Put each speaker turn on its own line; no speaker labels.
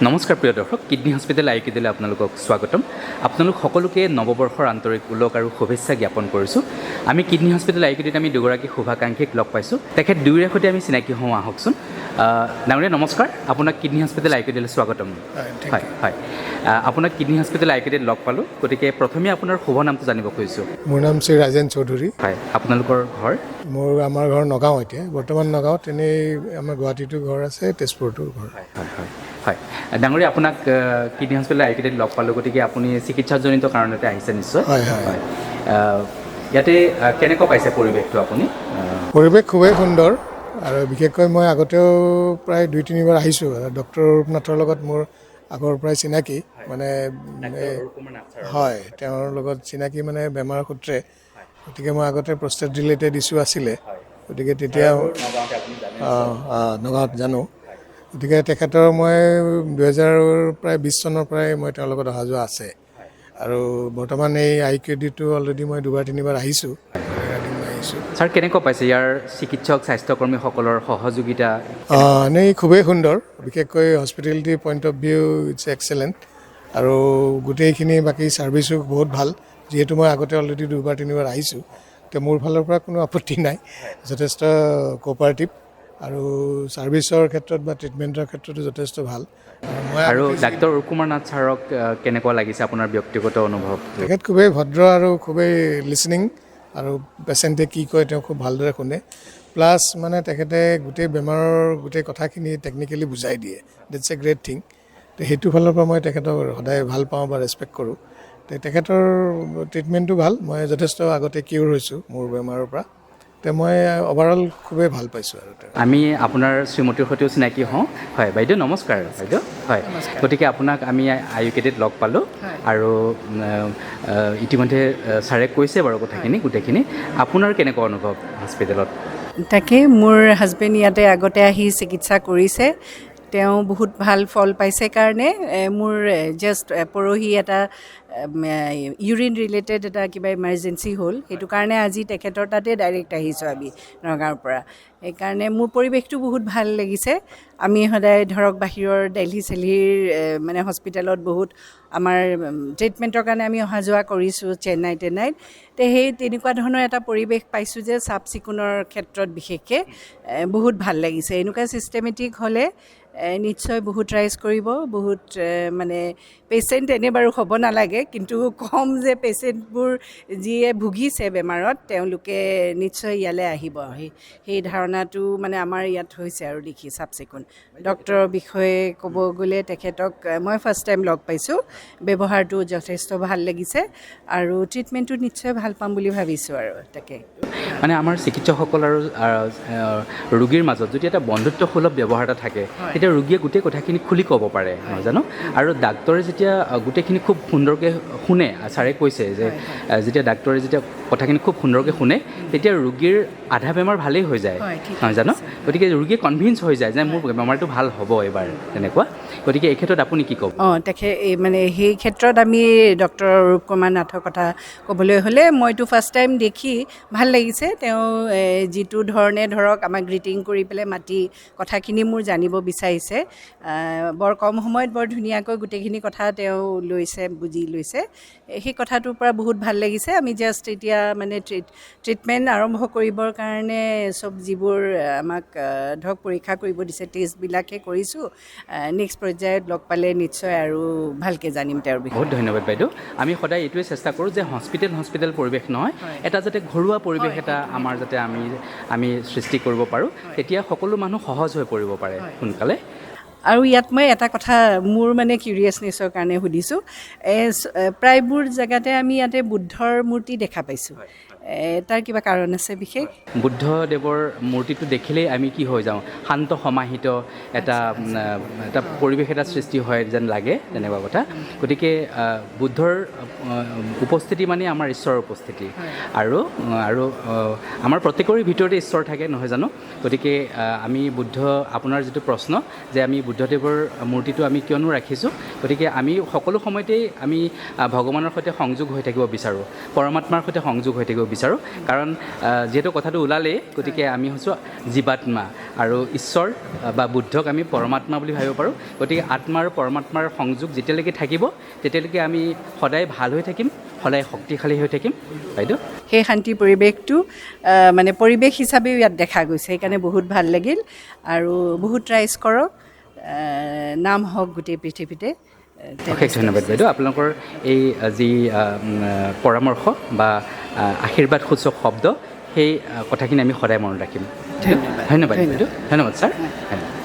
নমস্কাৰ প্ৰিয় দৰ্শক, কিডনী হস্পিটেল আইকিডিলৈ আপোনালোকক স্বাগতম। আপোনালোক সকলোকে নৱবৰ্ষৰ আন্তৰিক ওলগ আৰু শুভেচ্ছা জ্ঞাপন কৰিছোঁ। আমি কিডনী হস্পিটেল আইকিডিত আমি দুগৰাকী শুভাকাংক্ষীক লগ পাইছোঁ। তেখেত দুয়োৰে সৈতে আমি চিনাকি হওঁ আহকচোন। ডাঙৰীয়া, নমস্কাৰ, আপোনাক কিডনী হস্পিটেল আইকিডিলৈ স্বাগতম।
হয়, thank
হয়, আপোনাক কিডনী হস্পিটেল আইকিডিত লগ পালোঁ। গতিকে প্ৰথমে আপোনাৰ শুভ নামটো জানিব খুজিছোঁ।
মোৰ নাম শ্ৰী ৰাজেন চৌধুৰী।
হয়, আপোনালোকৰ ঘৰ?
আমাৰ ঘৰ নগাঁও, এতিয়া বৰ্তমান নগাঁৱত। এনেই আমাৰ গুৱাহাটীতো ঘৰ আছে, তেজপুৰতো ঘৰ।
হয়, ডাঙৰীয়া, আপোনাক কিডনী হস্পিটেল আইকিডিত লগ পালোঁ। গতিকে আপুনি চিকিৎসাজনিত কাৰণতে আহিছে নিশ্চয়?
হয়।
হয়, ইয়াতে কেনেকুৱা পাইছে পৰিৱেশটো আপুনি?
পৰিৱেশ খুবেই সুন্দৰ আৰু বিশেষকৈ মই আগতেও প্ৰায় দুই তিনিবাৰ আহিছোঁ। ডক্টৰ ৰূপনাথৰ লগত মোৰ আগৰ পৰাই চিনাকি মানে হয়, তেওঁৰ লগত চিনাকি মানে বেমাৰ সূত্ৰে। গতিকে মই আগতে প্ৰষ্টেট ৰিলেটেড ইছ্যু আছিলে, গতিকে তেতিয়া
নগাঁৱতে আপুনি জানে?
অঁ, নগাঁৱত জানো। গতিকে তেখেতৰ মই 2000 প্ৰায় 20 চনৰ পৰাই মই তেওঁৰ লগত অহা যোৱা আছে আৰু বৰ্তমান এই আই কিউ ডিটো অলৰেডি মই দুবাৰ তিনিবাৰ আহিছোঁ, এদিন আহিছোঁ।
ছাৰ, কেনেকুৱা পাইছে ইয়াৰ চিকিৎসক, স্বাস্থ্যকৰ্মীসকলৰ সহযোগিতা?
এনেই খুবেই সুন্দৰ। বিশেষকৈ hospitality point of view, it's excellent আৰু গোটেইখিনি বাকী ছাৰ্ভিচো বহুত ভাল। যিহেতু মই আগতে অলৰেডি দুবাৰ তিনিবাৰ আহিছোঁ, তো মোৰ ফালৰ পৰা কোনো আপত্তি নাই। যথেষ্ট কোঅপাৰেটিভ আৰু ছাৰ্ভিচৰ ক্ষেত্ৰত বা ট্ৰিটমেণ্টৰ ক্ষেত্ৰতো যথেষ্ট ভাল আৰু মই
আৰু ডাক্তৰ অৰূপ কুমাৰ নাথ ছাৰক কেনেকুৱা লাগিছে, আপোনাৰ ব্যক্তিগত অনুভৱ?
তেখেত খুবেই ভদ্ৰ আৰু খুবেই লিচনিং আৰু পেচেণ্টে কি কয় তেওঁ খুব ভালদৰে শুনে। প্লাছ মানে তেখেতে গোটেই বেমাৰৰ গোটেই কথাখিনি টেকনিকেলি বুজাই দিয়ে। That's a great thing. তো সেইটো ফালৰ পৰা মই তেখেতক সদায় ভাল পাওঁ বা ৰেচপেক্ট কৰোঁ। তো তেখেতৰ ট্ৰিটমেণ্টটো ভাল। মই যথেষ্ট আগতে কিউৰ হৈছোঁ মোৰ বেমাৰৰ পৰা। তো মই অভাৰঅল খুবেই ভাল পাইছোঁ আৰু তেওঁ
আমি আপোনাৰ শ্ৰীমতীৰ সৈতেও চিনাকি হওঁ। হয় বাইদেউ, নমস্কাৰ বাইদেউ। হয়, গতিকে আপোনাক আমি আয়ুৰ্বেদিত লগ পালোঁ আৰু ইতিমধ্যে ছাৰে কৈছে বাৰু কথাখিনি গোটেইখিনি। আপোনাৰ কেনেকুৱা অনুভৱ হস্পিটেলত?
তাকে, মোৰ হাজবেণ্ড ইয়াতে আগতে আহি চিকিৎসা কৰিছে। তেওঁ বহুত ভাল ফল পাইছে কাৰণে মোৰ জাষ্ট পৰহি এটা ইউৰিন ৰিলেটেড এটা কিবা ইমাৰ্জেঞ্চি হ'ল। সেইটো কাৰণে আজি তেখেতৰ তাতে ডাইৰেক্ট আহিছোঁ আমি নগাঁৱৰ পৰা। সেইকাৰণে মোৰ পৰিৱেশটো বহুত ভাল লাগিছে। আমি সদায় ধৰক বাহিৰৰ দেলহি চেলহিৰ মানে হস্পিটেলত বহুত আমাৰ ট্ৰিটমেণ্টৰ কাৰণে আমি অহা যোৱা কৰিছোঁ, চেন্নাই টেন্নাইত। তে সেই তেনেকুৱা ধৰণৰ এটা পৰিৱেশ পাইছোঁ যে চাফ চিকুণৰ ক্ষেত্ৰত বিশেষকৈ বহুত ভাল লাগিছে। এনেকুৱা ছিষ্টেমেটিক হ'লে নিশ্চয় বহুত ৰাইজ কৰিব, বহুত মানে পেচেণ্ট এনে বাৰু হ'ব নালাগে, কিন্তু কম যে পেচেণ্টবোৰ যিয়ে ভুগিছে বেমাৰত, তেওঁলোকে নিশ্চয় ইয়ালৈ আহিব। সেই ধাৰণাটো মানে আমাৰ ইয়াত হৈছে আৰু দেখি চাফ চিকুণ। ডক্টৰৰ বিষয়ে ক'ব গ'লে তেখেতক মই ফাৰ্ষ্ট টাইম লগ পাইছোঁ। ব্যৱহাৰটো যথেষ্ট ভাল লাগিছে আৰু ট্ৰিটমেণ্টটো নিশ্চয় ভাল পাম বুলি ভাবিছোঁ আৰু তাকে।
মানে আমাৰ চিকিৎসকসকল আৰু ৰোগীৰ মাজত যদি এটা বন্ধুত্বসুলভ ব্যৱহাৰ এটা থাকে, তেতিয়া ৰোগীয়ে গোটেই কথাখিনি খুলি ক'ব পাৰে, নহয় জানো? আৰু ডাক্তৰে যেতিয়া গোটেইখিনি খুব সুন্দৰকৈ শুনে, ছাৰে কৈছে যে যেতিয়া ডাক্তৰে যেতিয়া কথাখিনি খুব সুন্দৰকৈ শুনে, তেতিয়া ৰোগীৰ আধা বেমাৰ ভালেই হৈ যায়।
হয়, ঠিক
নহয় জানো?
কৈছে।
গতিকে ৰোগীয়ে কনভিন্স হৈ যায় যে মোৰ বেমাৰটো ভাল হ'ব এইবাৰ, তেনেকুৱা। গতিকে এই ক্ষেত্ৰত আপুনি কি ক'ব?
অঁ, তেখেত এই মানে সেই ক্ষেত্ৰত আমি ডক্টৰ অৰূপ কুমাৰ নাথৰ কথা ক'বলৈ হ'লে মইতো ফাৰ্ষ্ট টাইম দেখি ভাল লাগিছে। তেওঁ যিটো ধৰণে ধৰক আমাক গ্ৰিটিং কৰি পেলাই মাতি কথাখিনি মোৰ জানিব বিচাৰিছে, বৰ কম সময়ত বৰ ধুনীয়াকৈ গোটেইখিনি কথা তেওঁ লৈছে, বুজি লৈছে। সেই কথাটোৰ পৰা বহুত ভাল লাগিছে। আমি জাষ্ট এতিয়া মানে ট্ৰিটমেণ্ট আৰম্ভ কৰিবৰ কাৰণে চব যিবোৰ আমাক ধৰক পৰীক্ষা কৰিব দিছে, টেষ্টবিলাকহে কৰিছোঁ। নেক্সট পৰ্যায়ত লগ পালে নিশ্চয় আৰু ভালকৈ জানিম তেওঁৰ বিষয়ে।
বহুত ধন্যবাদ বাইদেউ। আমি সদায় এইটোৱে চেষ্টা কৰোঁ যে হস্পিটেল হস্পিটেল পৰিৱেশ নহয়, এটা যাতে ঘৰুৱা পৰিৱেশ এটা আমাৰ যাতে আমি সৃষ্টি কৰিব পাৰোঁ। তেতিয়া সকলো মানুহ সহজ হৈ পৰিব পাৰে সোনকালে।
আৰু ইয়াত মই এটা কথা মোৰ মানে কিউৰিয়াছনেছৰ কাৰণে সুধিছোঁ। প্ৰায়বোৰ জেগাতে আমি ইয়াতে বুদ্ধৰ মূৰ্তি দেখা পাইছোঁ। তাৰ কিবা কাৰণ আছে বিশেষ?
বুদ্ধদেৱৰ মূৰ্তিটো দেখিলেই আমি কি হৈ যাওঁ, শান্ত সমাহিত এটা পৰিৱেশ এটা সৃষ্টি হয় যেন লাগে, তেনেকুৱা কথা। গতিকে বুদ্ধৰ উপস্থিতি মানে আমাৰ ঈশ্বৰৰ উপস্থিতি আৰু আমাৰ প্ৰত্যেকৰে ভিতৰতে ঈশ্বৰ থাকে, নহয় জানো? গতিকে আমি বুদ্ধ, আপোনাৰ যিটো প্ৰশ্ন যে আমি বুদ্ধদেৱৰ মূৰ্তিটো আমি কিয়নো ৰাখিছোঁ, গতিকে আমি সকলো সময়তেই আমি ভগৱানৰ সৈতে সংযোগ হৈ থাকিব বিচাৰোঁ, পৰমাত্মাৰ সৈতে সংযোগ হৈ থাকিব বিচাৰোঁ। বিচাৰোঁ, কাৰণ যিহেতু কথাটো ওলালেই, গতিকে আমি হৈছোঁ জীৱাত্মা আৰু ঈশ্বৰ বা বুদ্ধক আমি পৰমাত্মা বুলি ভাবিব পাৰোঁ। গতিকে আত্মা আৰু পৰমাত্মাৰ সংযোগ যেতিয়ালৈকে থাকিব তেতিয়ালৈকে আমি সদায় ভাল হৈ থাকিম, সদায় শক্তিশালী হৈ থাকিম। বাইদেউ,
সেই শান্তি পৰিৱেশটো মানে পৰিৱেশ হিচাপেও ইয়াত দেখা গৈছে, সেইকাৰণে বহুত ভাল লাগিল। আৰু বহুত ৰাইজ কৰক, নাম হওক গোটেই পৃথিৱীতে।
অশেষ ধন্যবাদ বাইদেউ। আপোনালোকৰ এই যি পৰামৰ্শ বা আশীৰ্বাদসূচক শব্দ, সেই কথাখিনি আমি সদায় মনত ৰাখিম।
ধন্যবাদ।
ধন্যবাদ বাইদেউ, ধন্যবাদ ছাৰ, ধন্যবাদ।